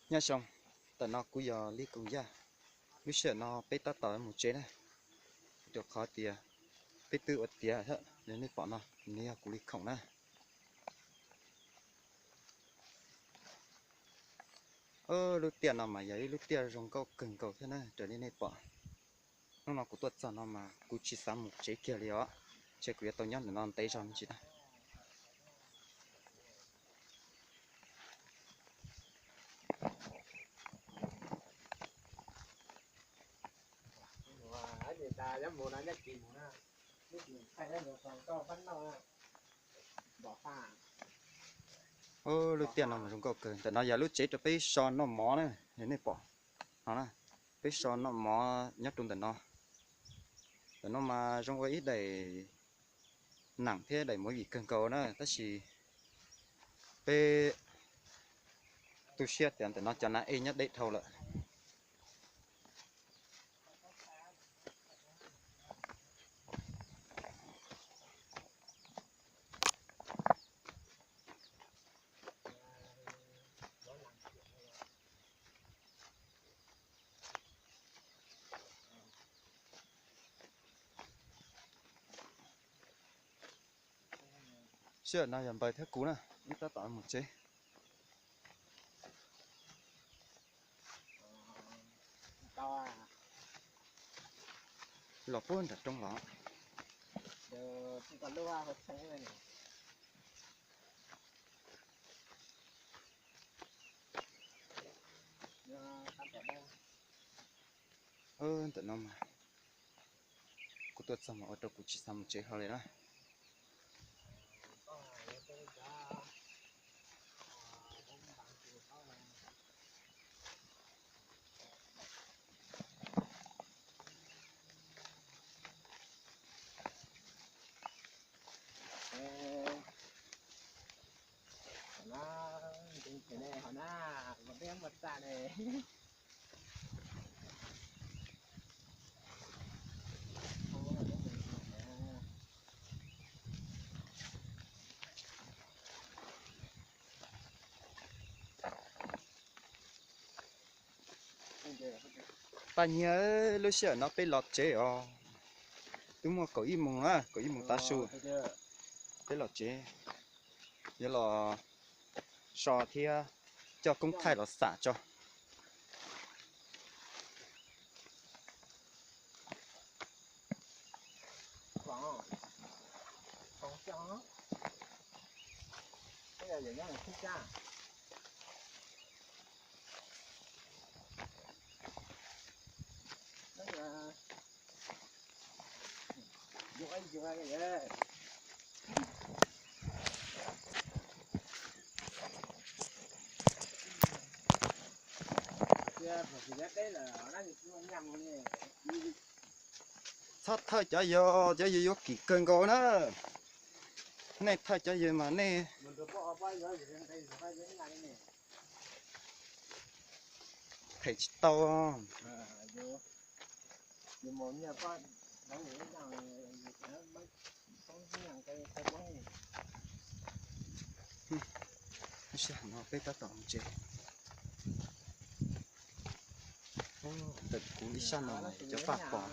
Nyob zoo, ntawm no kuv yog Li Koom Yaj. Lub sij hawm no peb tab tom mus tsev na, rau qhov tias peb twb ua tiav, nej pom no, nws yog kuv li khoom na. Lub tiaj no mas yog ib lub tiaj zoo nkauj kawg nkaus thiab na, raws li nej pom. Hnub no kuv tuaj txog no mas kuv tsis xav mus tsev kiag li os, ntshe kuv yuav tau nyob ntawm no ntev zog me ntsis na. Lub tiaj no mas zoo nkauj kawg, ntawm no yog lub tsev rau peb so noj mov na, nej pom no na, peb so noj mov nyob rau ntawm no. Ntawm no mas zoo ua ib daim nam thiab daim movie kawg nkaus na, tab sis peb tu siab tias ntawm no cov nas ej nyob deb dhau lawm. Sij hawm no yog npawg thiab kuv na, wb tab tom mus tsev. Los puag nram roob los. Ntawm no mas kuv tuaj txog mas ua rau kuv tsis xav mus tsev hlo li na. Paj Nyiag, lub sij hawm no peb los tsev os. Twb muaj kaum ib moos na, kaum ib moos tav su. Peb los tsev, yuav los so thiab coj koob thaij los xam tso. Txhob thawj cov yawg, cov yawg yuav kim kawg nkaus na. Nej thawj cov yawg mas nej them tsis tau. Lub sij hawm no peb tab tom mus tsev. Ntawm kuv ib sab no mas cov paj pos.